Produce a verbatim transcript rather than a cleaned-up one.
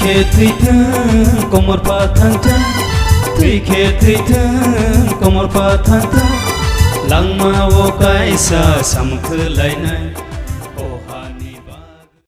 Thwi thang komor pathang thang, thwi khe thwi thang komor pathang thang, langma o kaisa samkhwlainai.